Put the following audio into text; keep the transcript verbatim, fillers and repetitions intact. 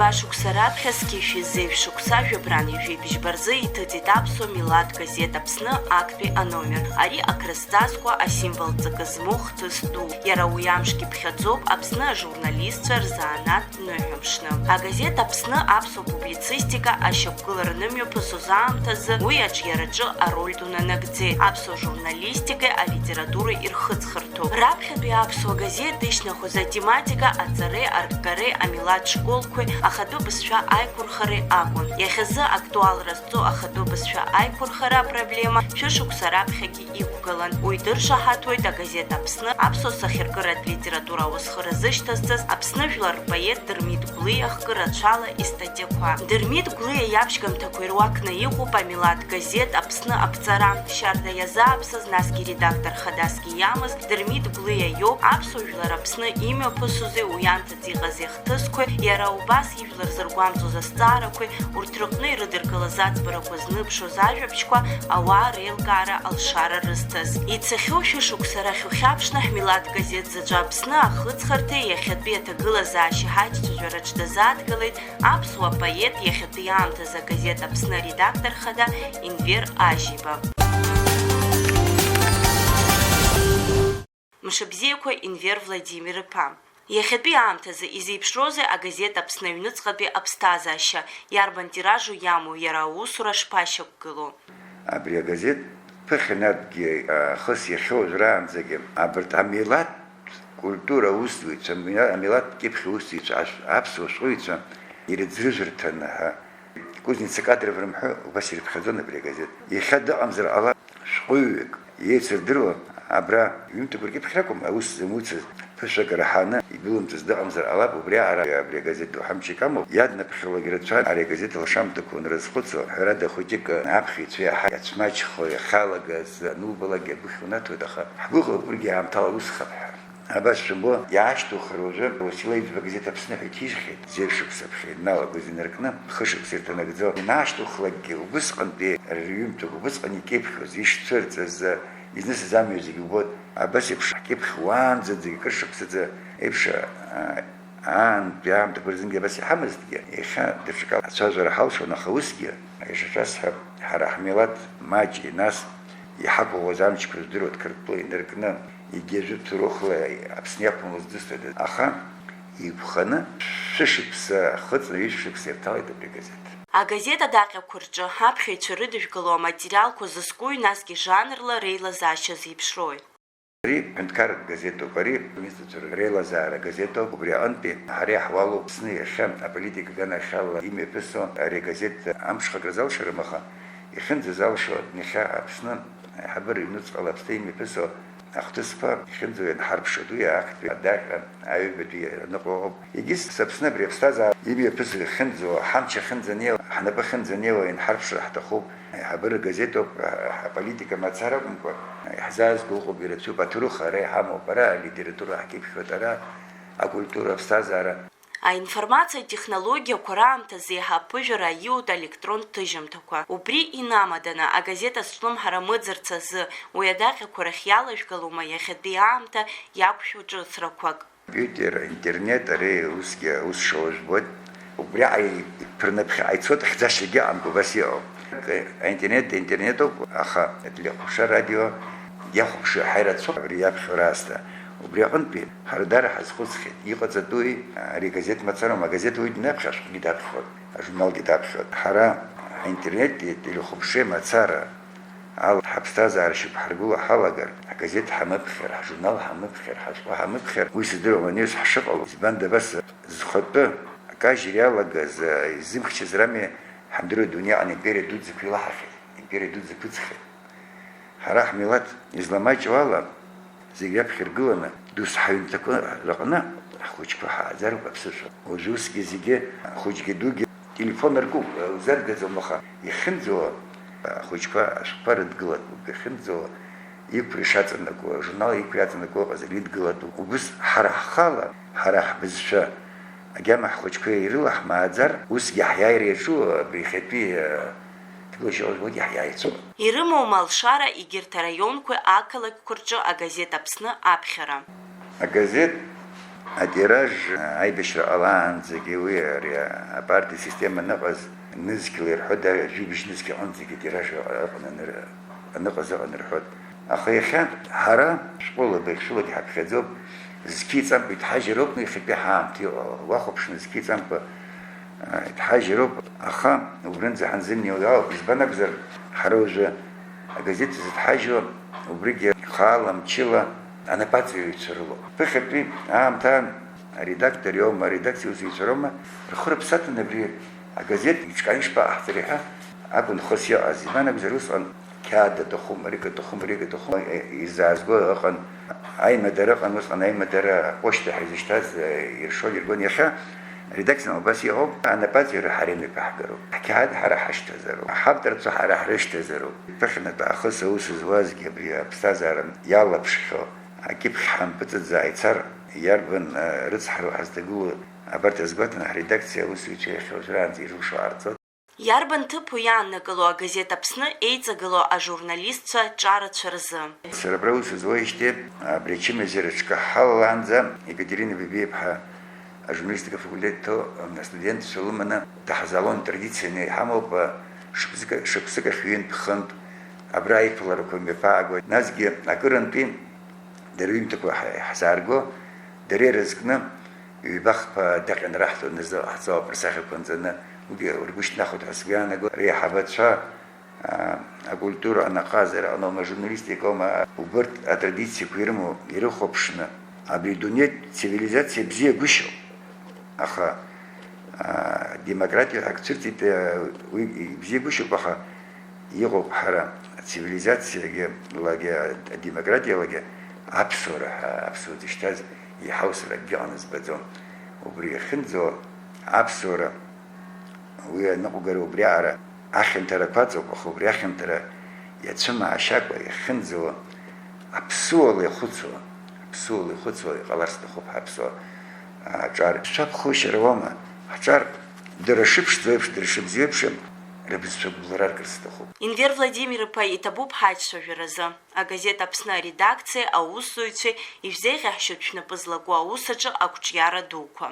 Ҩба шықәса раԥхьа зқьи жәшәи зеижә шықәса жәабран ҩажәи бжьба рзы иҭыҵит аԥсуа милаҭ газеҭ Аԥсны актәи аномер. Ари акрызҵазкуа асимвол ҵакы змоу хҭыс ду. Иара уи амшгьы ԥхьаӡоуп Аԥсны ажурналистцәа рзанааҭ ныҳәамшны. Агазеҭ Аԥсны аԥсуа публицистика ашьақәгылара нымҩаԥысуаз аамҭазы уи аҿиараҿы ароль ду нанагӡеит. Аԥсуа журналистикеи алитературеи ирхыҵхырҭоуп. Раԥхьатәи аԥсуа газеҭ ишьҭнахуаз атематика аҵареи арккареи, амилаҭ школқәеи, ахатәы бызшәа аиқәырхареи акәын. Иахьазы актуалра зҵоу ахатәы бызшәа аиқәырхара апроблема шәышықәса раԥхьагьы иқәгылан. Уи дыршаҳаҭуеит агазеҭ Аԥсны аԥсуа сахьаркыратә литература аусхара зышьҭазҵаз Аԥсны жәлар рпоет Дырмит Гәлиа хкы рацәала истатиақәа. Дырмит Гәлиа иаԥшьгамҭақәа ируакны иҟоуп амилаҭ газеҭ Аԥсны аԥҵара. Шьарда иазааԥсаз, насгьы редактор хадасгьы иамаз Дырмит Гәлиа иоуп аԥсуа жәлар Аԥсны имҩаԥысузи уи анҭыҵ иҟази ахҭысқәеи, иара убас ижәлар зыргәамҵуаз азҵаарақәеи урҭ рыҟны ирыдыркылаз аӡбарақәа зныԥшуаз ажәабжьқәа ауаа реилкаара алшара рызҭаз. Ицахьоу шәышықәса рахь ухьаԥшны, ҳмилаҭ газеҭ заҵәы Аԥсны ахыҵхырҭеи иахьатәи аҭагылазаашьеи ҳаиҿцәажәараҿ дазааҭгылеит аԥсуа поет, иахьатәи аамҭазы агазеҭ Аԥсны аредактор хада Енвер Ажьиба. Мшыбзиақәа, Енвер Владимир-иԥа. Иахьатәи аамҭазы изеиԥшроузеи агазеҭ Аԥсны аҩныҵҟатәи аԥсҭазаашьа, иарбан тиражу иамоу, иара аусура шԥашьақәгылоу? Абри агазеҭ ԥыхьанатәгьы, а, хыс иахьа уажәраанӡагьы абарҭ амилаҭ культура аусзуҩцәа, амилаҭ кьыԥхь аусзуҩцәа, ашә-, аԥсуа шәҟәыҩҩцәа ирыӡрыжәырҭаны ҳәа, Кузница кадров рымҳәо убас ирыԥхьаӡон абри агазеҭ. Иахьа дыҟамзар ҟалап, шәҟәыҩҩык иеицырдыруа, абра ҩымҭақәа ркьыԥхь ракәым аус зымуцыз, ԥышәак раҳаны идәылымҵыз дыҟамзар ҟалап, убриаҟара абри агазеҭ ду ҳамчык амоуп, иаднаԥхьалак ирацәан ари агазеҭ алшамҭақәа уанрызхәыцуа, ҳәарада, хәыҷык аԥхьаҩцәа иаҳа иацәмаҷхо иахьалагаз анубалакгьы агәыхь унаҭоит, аха ҳгәыӷра убригьы аамҭала усхап ҳәа. Абас шәымбо, иаашьҭухыр уажәы, Уасила Иӡба газеҭ Аԥсны ҳәа иҭижьхьеит, зеижә шықәса аԥхьа иналагоз инаркны, хышықәса ирҭанакӡо. Инаашьҭухлакгьы убысҟантәи рҩымҭақәа, убысҟан икьыԥхьуаз, ишцәырҵыз, изнысыз амҩа зегьы убоит. Абас еиԥш ҳкьыԥхь уаанӡаӡагьы, кыр шықәсаӡа еиԥш, а, аантәи аамҭақәа рзынгьы абас иҳамазҭгьы, иахьа даҽакала ацәажәара ҳалшон, аха усгьы, ишышәасҳәап, ҳара ҳмилаҭ маҷи, нас иҳақәыӷәӷәаз амчқәа здыруа Ҭырқәтәыла инаркны, егьи ажәытәтәи урохла Аԥсны иақәымлоз дысҭоит, аха игәханы шәышықәса ахыҵны ҩышә шықәса ирҭалеит абри агазеҭ. Агазеҭ адаҟьақәа рҿы ҳаԥхьаҩцәа ирыдыжәгылоу аматериалқәа зызкуи, насгьы жанрла реилазаашьа зеиԥшроуи? Ари ҳәынҭқарратә газеҭуп, ари аминистрцәа реилазаара газеҭуп, убри аҟынтәи ҳара иаҳуалуп Аԥсны иахьа аполитика аганахьала имҩаԥысуа ари агазеҭ амҽхак рзалшарым, аха ихьынӡазалшо иахьа Аԥсны аиҳабыра ҩнуҵҟала Аԥсны имҩаԥысуа ахҭысқәа ихьынӡауа ианҳарԥшуеит, уи актәи адаҟьа аҩбатәи аныҟәо ыҟоуп. Егьыс Аԥсны абри аԥсҭазаара имҩаԥысуа ихьынӡауа, ҳамч ахьынӡанеиуа, ҳнапы ахьынӡанеиуа ианҳарԥшра ҳҭахуп. Аиҳабыра газеҭуп, ҳаполитика мацара акәымкәа, иаҳзаазго ыҟоуп, ирацәоуп, аҭоурых ара иҳамоуп, ара алитература ҳкьыԥхьуеит, ара акультура, аԥсҭазаара. Аинформациатә технологиақәа раамҭазы еиҳа аԥыжәара аиуеит аелектронтә ҭыжьымҭақәа. Убри инамаданы, агазеҭ азҿлымҳара мыӡырц азы, уи адаҟьақәа рахь иалажәгалома иахьатәи аамҭа иақәшәо ҿыцрақәак? Компиутер, интернет, ари усгьы аус шауа жәбоит. Убриаҟа иԥырнаԥхьаҟа ицоит, хьӡашьагьы ыҟамкәа, убас иҟоуп. Аинтернет интернетуп, аха ателехәаԥшра, радио иахәаԥшуа ҳаирацәоуп абри иаԥхьо раасҭа. Убри аҟынтәи ҳара даара ҳазхәыцхьеит. Иҟаҵатәуи ари газеҭ мацароума, агазеҭ уаҩ днаԥхьар, ашәҟәгьы даԥхьоит, ажурналгьы даԥхьоит. Ҳара ҳаинтернети ателехәаԥшреи мацара ала ҳаԥсҭазаара шьақәҳаргыло ҳалагар, ҳгазеҭ ҳамыԥхьар, ҳжурнал ҳамыԥхьар, ҳашәҟәы ҳамыԥхьар, уи сыздыруам, анаҩс ҳшыҟало. Избан, абас зхатәы акажьра иалагаз, изымхьчаз рами, ҳамдыруеи, адунеи аҟны империа дуӡӡақәа илаҳахьеит, империа дуӡӡа ықәыӡхьеит. Ҳара ҳмилаҭ изламаҷу ала, зегь раԥхьа иргыланы, дус ҳаҩнқәа рҟны ҳхәыҷқәа ҳааӡароуп аԥсышәа. Уажәы усгьы зегьы хәыҷгьы дугьы телефон ркуп, узадгаӡом, аха ихьынӡауа ахәыҷқәа ашәҟәқәа рыдгылатәуп, ихьынӡауа иқәра ишаҵанакуа, ажурнал иқәра иаҵанакуа ыҟазар идгылатәуп. Убыс ҳара ҳхала, ҳара ҳбызшәа агьама ҳхәыҷқәа ирылаҳмааӡар, усгьы ҳиааира иаҿу абри иахьатәи, э, ҭагылашьала жәбоит, иаҳиааирц. Ирымоума алшара егьырҭ араионқәеи ақалақьқәа рҿы агазеҭ Аԥсны аԥхьара? Агазеҭ Атираж аибашьра ҟалаанӡагьы уи ари апартиа система аныҟаз нызқьла ирҳәоит, ара жәибжь нызқь аҟынӡагьы атираж ыҟ-, ыҟан аныр-, аныҟаз ыҟан рҳәоит. Аха иахьа ҳара шәҟәыла баҩ-хшылагьы ҳаԥхьаӡоуп, зқьы иҵамкәа иҭҳажьыроуп, иахьатәи ҳаамҭа иҟало. Уахәаԥшны зқьы иҵамкәа, а, иҭҳажьыроуп, аха убрынӡа ҳанзымнеиуа иалоуп. Избан акәзар, ҳара уажәы агазеҭ зыҭҳажьуа, убригьы хаала, мчыла анапаҵаҩцәа рылоуп. Ԥыхьатәи аамҭа аредактор иоума, аредакциа аусзуҩцәа роума, рхы рыԥсаҭаны абри агазеҭ иҿкааны ишԥаҟаҳҵари ҳәа акәын хыс иҟаз. Избан акәзар, усҟан қьаад аҭахума, рик аҭахума, рик аҭахума, изаазго ыҟан, аимадара ыҟан, усҟан аимадара аԥошьҭа ҳәа изышьҭаз, э, иршон, иргон. Иахьа аредакциа убас иҟоуп, анапаҵаҩра ҳара имҩаԥаҳгароуп, ҳқьаад ҳара ҳашьҭазароуп, ҳавторцәа ҳара ҳрышьҭазароуп. Ԥыхьнатә аахыс аус зуазгьы абри аԥсҭазаара иалаԥшхьоу акьыԥхь ҳампыҵыӡаа ицар, иарбан, э, рыцҳароу ҳазҭагылоу, абарҭ азгәаҭаны ҳредакциа аусзуҩцәа иахьа уажәраанӡа ирылшо ҟарҵоит. Иарбан ҭыԥу иааннакыло агазеҭ Аԥсны еиҵагылоу ажурналистцәа ҿарацәа рзы? Сара абра аус зуеижьҭеи, абри ачымазара аҽкаҳалалаанӡа Екатерина Бебиа-иԥҳа ажурналистика афакультет иҭоу астудентцәа лыманы даҳзаалон, традицианы иҳамоуп, шықәсык, шықәсык ахь ҩынтә-хынтә абра аиԥыларақәа мҩаԥаагоит. Насгьы акырынтәи дара рҩымҭақәа ҳа-, ҳзаарго, дара ирызкны ҩба-хԥа даҟьаны раҳҭо назы ҳҵоуп рсахьақәа нҵаны, уигьы ргәы шьҭнахуеит ҳәа сгәы иаанагоит. Реиҳабацәа, аа, акультура анаҟазара аҟноума, ажурналистикоума, убырҭ атрадициақәа ирымоу ирыхәаԥшны, абри адунеитә цивилизациа бзиагәышьоуп. Аха, аа, демократиа ҳәа ак цәырҵит, аа, уи бзиагәышьоуп, аха иҟоуп ҳара ацивилизациагьы, лагьы, адемократиалагьы аԥсуара ҳәа, аԥсуа зышьҭаз еиҳау сара акгьы ыҟаны збаӡом. Убри иахьынӡауа аԥсуара, уи аныҟәгара убриаҟара ахьанҭарақәа ыҵоуп, аха убри ахьанҭара иацәымаашьакәа иахьынӡауа аԥсуала ихәыцуа, аԥсуала ихәыцуа иҟалар сҭахуп ҳаԥсуа аҿар. Шәаԥхоушьара уама, ҳҿар дара шыԥшӡоу еиԥш, дара шыбзиоу еиԥш, рыбызшәа гәыблра аркыр сҭахуп. Енвер Владимир-иԥа иҭабуп ҳаицәажәаразы. Агазеҭ Аԥсны аредакциеи аусзуҩцәеи ишәзеиӷьаҳшьоит шәнапы злаку аус аҿы ақәҿиара дуқәа.